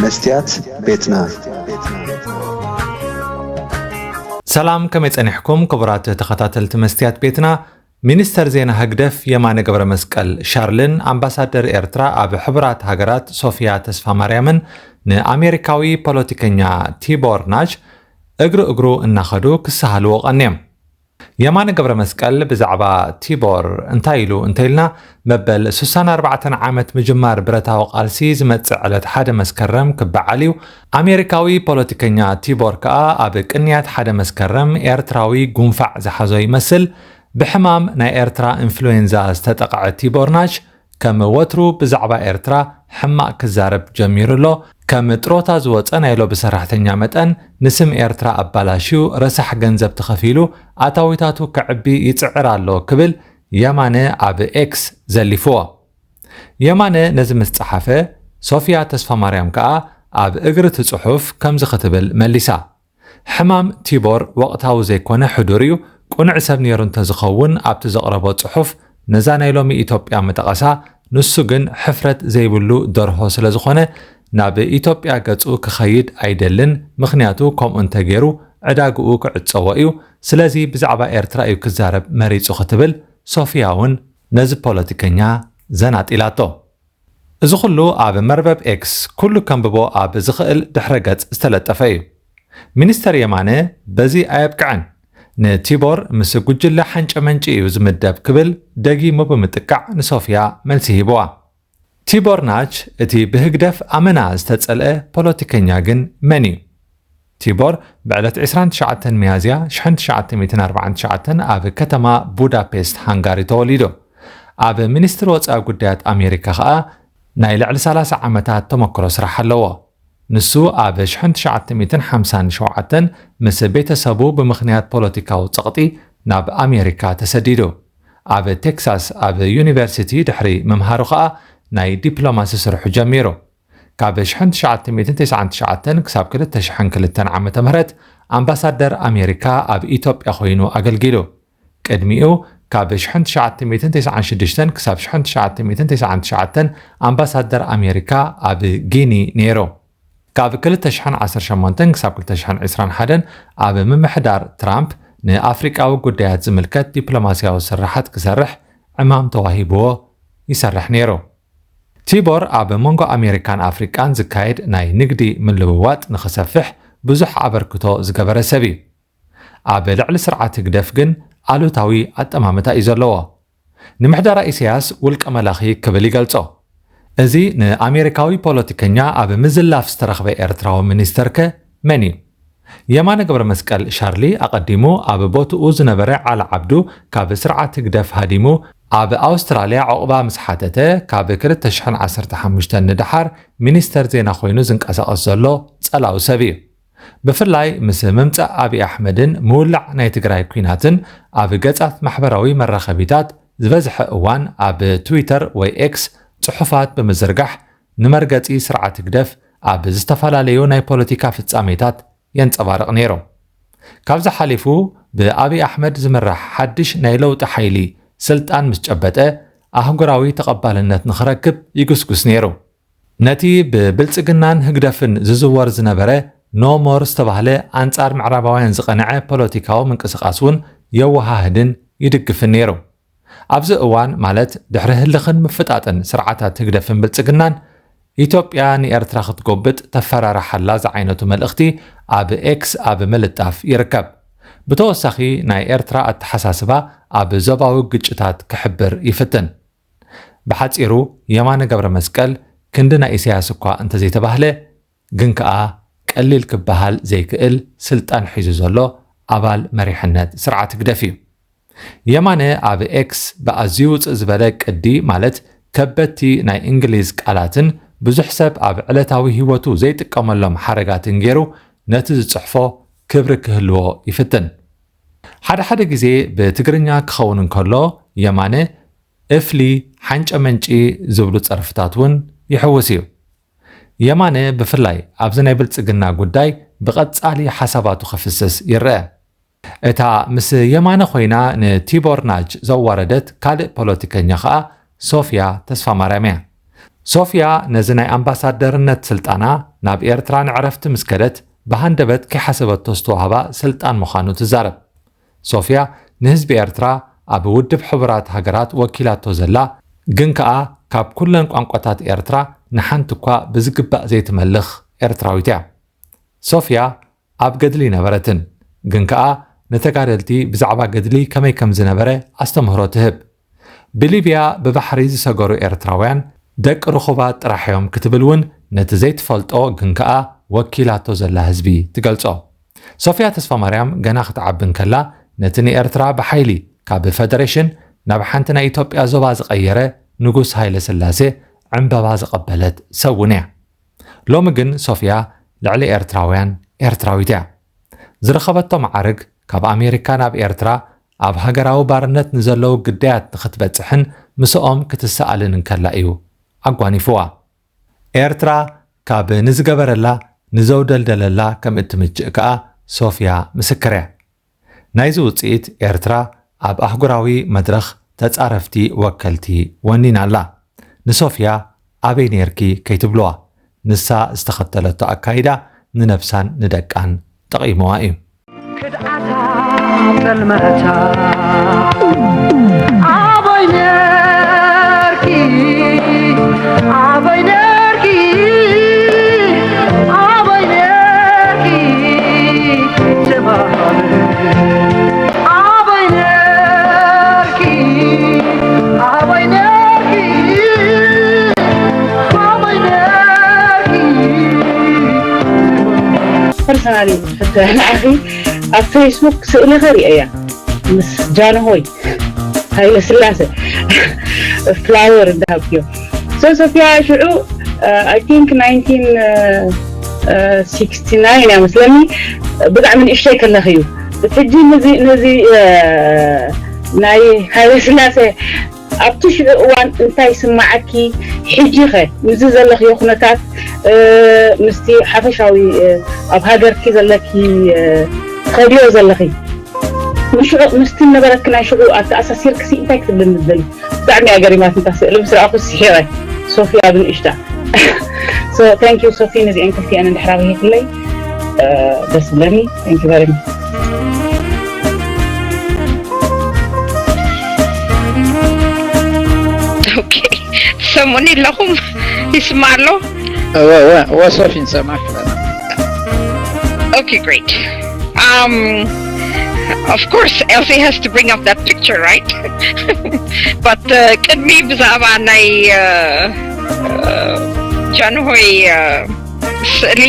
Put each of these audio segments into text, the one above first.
መስትያት ቤትና። ሰላም፣ ከመይ ጸኒሕኩም ክቡራት ተኸታተልቲ መስትያት ቤትና? ሚኒስተር ዜና ህግደፍ የማነ ገብረ መስቀል ሻርልን ኣምባሳደር ኤርትራ ኣብ ሕቡራት ሃገራት ሶፊያ ተስፋ ማርያምን ንኣሜሪካዊ ፖለቲከኛ ቲቦር ናች እግሪ እግሩ እናኸዱ ክሰሃልዎ ቀንዮም። የማነ ገብረ መስቀል ብዛዕባ ቲቦር እንታይ ኢሉ እንተኢልና፣ መበል ስሳን ኣርባዕተን ዓመት ምጅማር ብረታዊ ቃልሲ ዝመጽእ ዕለት ሓደ መስከረም ክበዓል እዩ። ኣሜሪካዊ ፖለቲከኛ ቲቦር ከኣ ኣብ ቅንያት ሓደ መስከረም ኤርትራዊ ጉንፋዕ ዝሓዞ ይመስል። ብሕማም ናይ ኤርትራ ኢንፍሉዌንዛ ዝተጠቕዐ ቲቦር ናች ከም ወትሩ ብዛዕባ ኤርትራ ሕማቕ ክዛረብ ጀሚሩ ኣሎ። ከም ጥሮታ ዝወጸ ናይ ሎቢ ሰራሕተኛ መጠን ንስም ኤርትራ ኣባላሽዩ ረሳሕ ገንዘብ ተኸፊሉ ኣታዊታቱ ከዕቢ ይጽዕር ኣሎ ክብል የማነ ኣብ ኤክስ ዘሊፍዎ። የማነ ነዚ ምስ ጸሓፈ፣ ሶፊያ ተስፋ ማርያም ከኣ ኣብ እግሪ እቲ ጽሑፍ ከምዚ ክትብል መሊሳ። ሕማም ቲቦር ወቕታዊ ዘይኮነ ሕዱር እዩ። ቅኑዕ ሰብ ነይሩ እንተዝኸውን ኣብቲ ዘቕረቦ ጽሑፍ ነዛ ናይ ሎሚ ኢትዮጵያ ምጠቐሳ፣ ንሱ ግን ሕፍረት ዘይብሉ ደርሆ ስለ ዝኾነ ናብ ኢትዮጵያ ገጹ ክኸይድ ኣይደልን፣ ምኽንያቱ ከምኡ እንተገይሩ ዕዳግኡ ክዕጸዎ እዩ። ስለዚ ብዛዕባ ኤርትራ እዩ ክዛረብ መሪጹ ክትብል ሶፊያ እውን ነዚ ፖለቲከኛ ዘናጢላቶ። እዚ ኩሉ ኣብ መርበብ ኤክስ ኩሉ ከንብቦ ኣብ ዝኽእል ድሕረ ገጽ ዝተለጠፈ እዩ። ሚኒስተር የማነ በዚ ኣየብቅዐን። ንቲቦር ምስ ጉጅለ ሓንጨ መንጭ እዩ ዝምደብ ክብል ደጊሙ ብምጥቃዕ ንሶፊያ መልሲ ሂብዋ። ቲቦር ናች እቲ ብህግደፍ ኣመና ዝተጸልአ ፖለቲከኛ ግን መን እዩ? ቲቦር ብዕለት ዕስራን ትሽዓተን ሚያዝያ ሽሕን ትሽዓተ ሚእትን ኣርባዓን ትሽዓተን ኣብ ከተማ ቡዳፔስት ሃንጋሪ ተወሊዱ። ኣብ ሚኒስትሪ ወጻኢ ጉዳያት ኣሜሪካ ኸኣ ናይ ልዕሊ ሰላሳ ዓመታት ተመክሮ ስራሕ ኣለዎ። ንሱ ኣብ ሽሕን ትሽዓተ ሚእትን ሓምሳን ሸውዓተን ምስ ቤተሰቡ ብምኽንያት ፖለቲካዊ ጸቕጢ ናብ ኣሜሪካ ተሰዲዱ። ኣብ ቴክሳስ ኣብ ዩኒቨርሲቲ ድሕሪ ምምሃሩ ኸኣ ናይ ዲፕሎማሲ ስርሑ ጀሚሩ። ካብ ሽሕን ትሽዓተ ሚእትን ተስዓን ትሽዓተን ክሳብ ክልተ ሽሕን ክልተን ዓመተ ምህረት ኣምባሳደር ኣሜሪካ ኣብ ኢትዮጵያ ኮይኑ ኣገልጊሉ። ቅድሚኡ ካብ ሽሕን ትሽዓተ ሚእትን ተስዓን ሽዱሽተን ክሳብ ሽሕን ትሽዓተ ሚእትን ተስዓን ትሽዓተን ኣምባሳደር ኣሜሪካ ኣብ ጊኒ ነይሩ። ካብ ክልተ ሽሕን ዓሰርተ ሸሞንተን ክሳብ ክልተ ሽሕን ዕስራን ሓደን ኣብ ምምሕዳር ትራምፕ ንኣፍሪቃዊ ጉዳያት ዝምልከት ዲፕሎማስያዊ ስራሓት ክሰርሕ ዕማም ተዋሂብዎ ይሰርሕ ነይሩ። ቲቦር ኣብ መንጎ ኣሜሪካን ኣፍሪቃን ዝካየድ ናይ ንግዲ ምልውዋጥ ንኽሰፍሕ ብዙሕ ኣበርክቶ ዝገበረ ሰብ እዩ። ኣብ ልዕሊ ስርዓት ህግደፍ ግን ኣሉታዊ ኣጠማምታ እዩ ዘለዎ። ንምሕደራ ኢሳያስ ውልቀ መላኺ ክብል ይገልጾ። እዚ ንኣሜሪካዊ ፖለቲከኛ ኣብ ምዝላፍ ዝተረኽበ ኤርትራዊ ሚኒስተርከ መን እዩ? የማነ ገብረ መስቀል ሻርሊ ኣቐዲሙ ኣብ ቦትኡ ዝነበረ ዓሊ ዓብዱ ካብ ስርዓት ህግደፍ ሃዲሙ ኣብ ኣውስትራልያ ዑቕባ ምስ ሓተተ ካብ ክልተ ሽሕን ዓሰርተ ሓሙሽተን ንደሓር ሚኒስተር ዜና ኮይኑ ዝንቀሳቐስ ዘሎ ጸላዊ ሰብ እዩ። ብፍላይ ምስ ምምጻእ ኣብይ ኣሕመድን ምውላዕ ናይ ትግራይ ኲናትን ኣብ ገጻት ማሕበራዊ መራኸቢታት ዝበዝሐ እዋን ኣብ ትዊተር ወይ ኤክስ ጽሑፋት ብምዝርጋሕ ንመርገጺ ስርዓት ህግደፍ ኣብ ዝተፈላለዩ ናይ ፖለቲካ ፍጻሜታት የንጸባርቕ ነይሩ። ካብዚ ሓሊፉ ብኣብይ ኣሕመድ ዝምራሕ ሓድሽ ናይ ለውጢ ሓይሊ ስልጣን ምስ ጨበጠ ኣህጉራዊ ተቐባልነት ንኽረክብ ይጉስጉስ ነይሩ። ነቲ ብብልጽግናን ህግደፍን ዝዝወር ዝነበረ ኖ ሞር ዝተባህለ ኣንጻር ምዕራባውያን ዝቐንዐ ፖለቲካዊ ምንቅስቓስ እውን የወሃህድን ይድግፍን ነይሩ። ኣብዚ እዋን ማለት ድሕሪ ህልኽን ምፍጣጥን ስርዓታት ህግደፍን ብልጽግናን ኢትዮጵያ ንኤርትራ ክትጎብጥ ተፈራርሓላ ዝዓይነቱ መልእኽቲ ኣብ ኤክስ ኣብ ምልጣፍ ይርከብ። ብተወሳኺ ናይ ኤርትራ ኣተሓሳስባ ኣብ ዞባዊ ግጭታት ክሕብር ይፍትን። ብሓጺሩ የማነ ገብረ መስቀል ክንዲ ናይ ኢሳያስ እኳ እንተዘይተባህለ ግን ከኣ ቀሊል ክበሃል ዘይክእል ስልጣን ሒዙ ዘሎ ኣባል መሪሕነት ስርዓት ህግደፍ እዩ። የማነ ኣብ ኤክስ ብኣዝዩ ውፅእ ዝበለ ቅዲ ማለት ከበድቲ ናይ እንግሊዝ ቃላትን ብዙሕ ሰብ ኣብ ዕለታዊ ህይወቱ ዘይጥቀመሎም ሓረጋትን ገይሩ ነቲ ዝፅሕፎ ክብሪ ክህልዎ ይፍትን። ሓደ ሓደ ግዜ ብትግርኛ ክኸውን እንከሎ የማነ እፍሊ ሓንጨ መንጪ ዝብሉ ጸርፍታት እውን ይሕውስ እዩ። የማነ ብፍላይ ኣብዚ ናይ ብልጽግና ጉዳይ ብቐጻሊ ሓሳባቱ ከፍስስ ይረአ። እታ ምስ የማነ ኮይና ንቲቦር ናች ዘዋረደት ካልእ ፖለቲከኛ ኸኣ ሶፍያ ተስፋማርያም እያ። ሶፍያ ነዚ ናይ ኣምባሳደርነት ስልጣና ናብ ኤርትራ ንዕረፍቲ ምስ ከደት ብሃንደበት ከይሓሰበቶ ዝተዋህባ ስልጣን ምዃኑ ትዛረብ። ሶፍያ ንህዝቢ ኤርትራ ኣብ ውድብ ሕቡራት ሃገራት ወኪላቶ ዘላ፣ ግን ከኣ ካብ ኩለን ቋንቋታት ኤርትራ ንሓንቲ እኳ ብዝግባእ ዘይትመልኽ ኤርትራዊት እያ። ሶፍያ ኣብ ገድሊ ነበረትን፣ ግን ከኣ ንተጋደልቲ ብዛዕባ ገድሊ ከመይ ከም ዝነበረ ኣስተምህሮ ትህብ። ብሊብያ ብባሕሪ ዝሰገሩ ኤርትራውያን ደቂ ርኹባት ጥራሕ እዮም ክትብል እውን ነቲ ዘይትፈልጦ ግን ከኣ ወኪላቶ ዘላ ህዝቢ ትገልጾ። ሶፍያ ተስፋማርያም ገና ክትዓቢ እንከላ ነቲ ንኤርትራ ብሓይሊ ካብ ፈደሬሽን ናብ ሓንቲ ናይ ኢትዮጵያ ዞባ ዝቐየረ ንጉስ ሃይለ ስላሴ ዕምበባ ዝቐበለት ሰብ እውን እያ። ሎሚ ግን ሶፍያ ልዕሊ ኤርትራውያን ኤርትራዊት እያ። ዝረኸበቶ መዓርግ ካብ ኣሜሪካ ናብ ኤርትራ ኣብ ሃገራዊ ባርነት ንዘለዉ ግዳያት ንኽትበጽሕን ምስኦም ክትሰኣልን እንከላ እዩ ኣጓኒፍዋ። ኤርትራ ካብ ንዝገበረላ ንዘውደልደለላ ከም እትምችእ ከኣ ሶፍያ ምስክር እያ። ናይዚ ውጽኢት ኤርትራ ኣብ ኣህጉራዊ መድረኽ ተጻረፍቲ ወከልቲ ወኒና ኣላ። ንሶፍያ ኣበይ ኔርኪ ከይትብልዋ፣ ንሳ ዝተኸተለቶ ኣካይዳ ንነብሳን ንደቃን ጠቒምዋ እዩ። ክድዓታ ጸልመታ ኣበይ ነርኪ ኣበይ ነርኪ ኣበይ ነርኪ ትማል ኣበይ ነርኪ ኣበይ ነርኪ ኣበይ ነርኪ ፐርሰናሊ ንዓኺ ኣብ ፌስቡክ ስእሊ ኸሪአ እያ ምስ ጃንሆይ ሃይለ ስላሴ ፍላወር እንዳሃብክዮ። So ሶፍያ ሽዑ I think nineteen sixty nine እያ መስለኒ ብጣዕሚ ንእሽተይ ከለኺ እዩ። ሕጂ ነዚ ነዚ ናይ ሃይለ ስላሴ ኣብቲ ሽዑ እዋን እንታይ ይስምዓኪ? ሕጂ ኸ ምስዚ ዘለኽዮ ኩነታት ምስቲ ሓፈሻዊ ኣብ ሃገርኪ ዘለኪ ትኸድዮ ዘለኺ ንሽዑ ምስቲ ነበረኪ ናይ ሽዑ ኣተኣሳሲርክሲ እንታይ ክትብልኒ ትደሊ? ብጣዕሚ እያ ገሪማትኒ እታ ስእሊ ምስ ረኣኹ ስሒቐ። ሶፊያ ብንእሽታ So thank you ሶፊ ነዚአን ክልቲአን እንድሕር ኣብሂክለይ ደስ ብለኒ። Thank you very much. ትሰምዑኒ ኣለኹም? ይስማዕ ኣሎ? ወሶፊ ንሰማዕ ክለና። Okay, great. Um, of course, Elsie has to bring up that picture, right? But uh, ቅድሚ ብዛዕባ ናይ uh, uh, ጃንሆይ uh, ስእሊ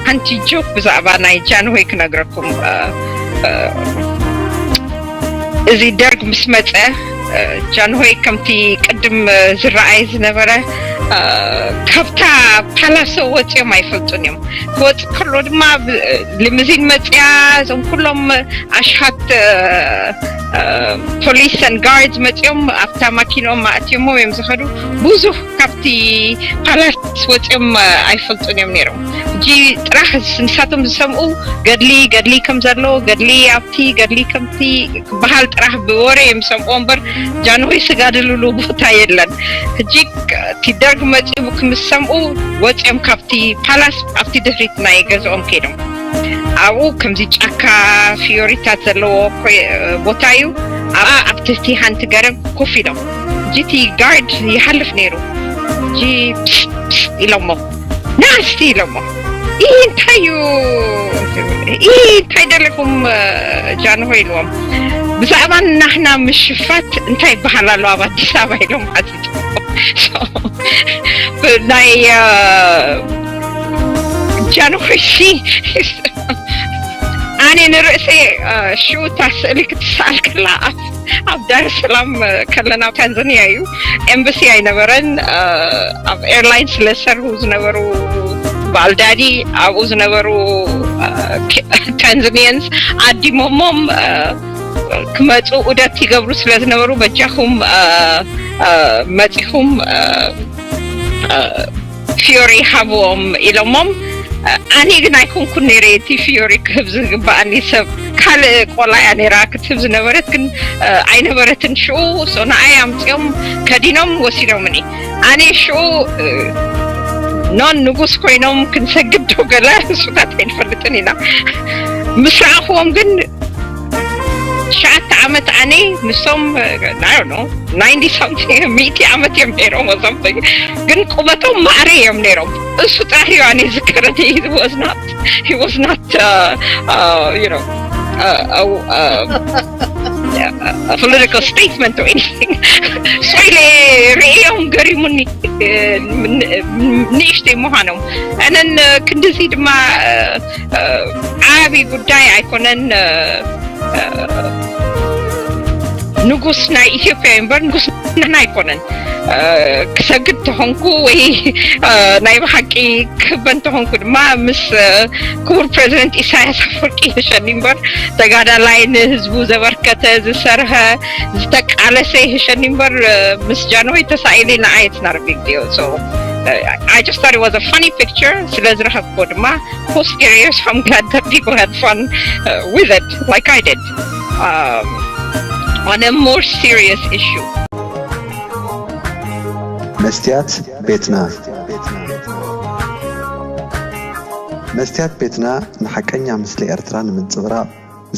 ሓንቲ ጆክ ብዛዕባ ናይ ጃንሆይ ክነግረኩም። እዚ ደርግ ምስ መፀ ጃንሆይ ከምቲ ቅድም ዝረኣየ ዝነበረ ካብታ ፓላሶ ወፂኦም ኣይፈልጡን እዮም። ክወፅ ከሎ ድማ ሊምዚን መፅያ እዞም ኩሎም ኣሽሃት ፖሊስን ጋርድ መፅኦም ኣብታ ማኪኖም ኣእትዮሞ እዮም ዝኸዱ። ብዙሕ ካብቲ ፓላስ ወፂኦም ኣይፈልጡን እዮም ነይሮም። ሕጂ ጥራሕ ንሳቶም ዝሰምኡ ገድሊ ገድሊ ከም ዘሎ ገድሊ ኣብቲ ገድሊ ከምቲ ክበሃል ጥራሕ ብወረ እዮም ዝሰምኡ እምበር ጃንሆይ ዝጋደልሉ ቦታ የለን። ሕጂ እቲ ደርግ መፂኡ ክምሰምኡ ወፂኦም ካብቲ ፓላስ ኣብቲ ድሕሪት ናይ ገዝኦም ከይዶም ኣብኡ ከምዚ ጫካ ፍዮሪታት ዘለዎ ቦታ እዩ። ኣብኣ ኣብ ትሕቲ ሓንቲ ገረብ ኮፍ ኢሎም ሕጂ እቲ ጋርድ ይሓልፍ ነይሩ። ሕጂ ኢሎሞ ናስቲ ኢሎሞ ይህ እንታይ እዩ? ይህ እንታይ ደለኹም ጃንሆይ ኢልዎም። ብዛዕባ ናህና ምሽፋት እንታይ ይበሃል ኣሎ ኣብ ኣዲስ ኣበባ ኢሎም ሓቲቱ ናይ ጃንሆይ ሲ ኣነ ንርእሰይ ሽውታ ስእሊ ክትሰኣል ከላ ኣብ ዳር ሰላም ከለና ታንዛኒያ እዩ ኤምባሲ ኣይነበረን። ኣብ ኤርላይን ስለሰርሁ ዝነበሩ ባልዳዲ ኣብኡ ዝነበሩ ታንዛኒያንስ ዓዲሞሞም ክመፁ ዑደት ይገብሩ ስለ ዝነበሩ በጃኹም መፂኹም ፊዮሪ ሃብዎም ኢሎሞም ኣነ ግን ኣይኮንኩን ነይረ እቲ ፊዮሪ ክህብ ዝግባኣኒ ሰብ ካልእ ቆላ እያ ነይራ ክትህብ ዝነበረት ግን ኣይነበረትን ሽኡ ንኣይ ኣምፅኦም ከዲኖም ወሲዶምኒ ኣነ ሽኡ ኖን ንጉስ ኮይኖም ክንሰግድ ዶ ገለ እሱታት ኣይንፈልጥን ኢና ምስ ረኣኽዎም ግን ትሽዓተ ዓመት ኣነ ንሶም ናይኖ ናይንቲ ሳምቲንግ ሚእቲ ዓመት እዮም ነይሮም ወሰምቲንግ ግን ቁመቶም ማዕረ እዮም ነይሮም እሱ ጥራሕ እዩ ኣነ ዝከረኒ was not he was not uh, uh, you know uh, uh, uh, a political statement or anything so ኢለ ርእዮም ገሪሙኒ ንእሽተይ ምዃኖም and then ክንድዚ ድማ ዓብዪ ጉዳይ ኣይኮነን ንጉስ ናይ ኢትዮጵያ እምበር ንጉስ ንሕና ኣይኮነን ክሰግድ ተኾንኩ ወይ ናይ ብሓቂ ክበን ተኾንኩ ድማ ምስ ክቡር ፕሬዚደንት ኢሳያስ ኣፈወርቂ ይህሸኒ እምበር ተጋዳላይ ንህዝቡ ዘበርከተ ዝሰርሐ ዝተቃለሰ ይህሸኒ እምበር ምስ ጃንሆይ ተሳኢሉ ንዓይ it's not a big deal so I just thought it was a funny picture ስለ ዝረኸብኩዎ ድማ post Gary I'm glad that people had fun uh, with it like I did um, on a more serious issue መስትያት ቤትና መስትያት ቤትና ንሓቀኛ ምስሊ ኤርትራ ንምንጽብራቕ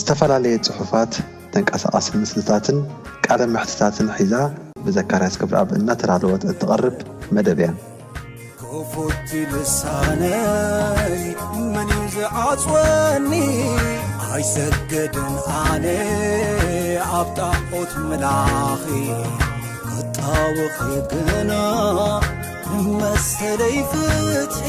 ዝተፈላለየ ጽሑፋት ተንቀሳቓሲ ምስልታትን ቃለ መሕትታትን ሒዛ ብዘካርያስ ክብረኣብ እናተዳለወት እትቐርብ መደብ እያ። ክፉት ልሳነይ መን እዩ ዝዓጽወኒ? ኣይሰግድን ኣነ ኣብ ጣዖት ምላኺ ክጣወኺ ግና ንመሰለይ ፍትሒ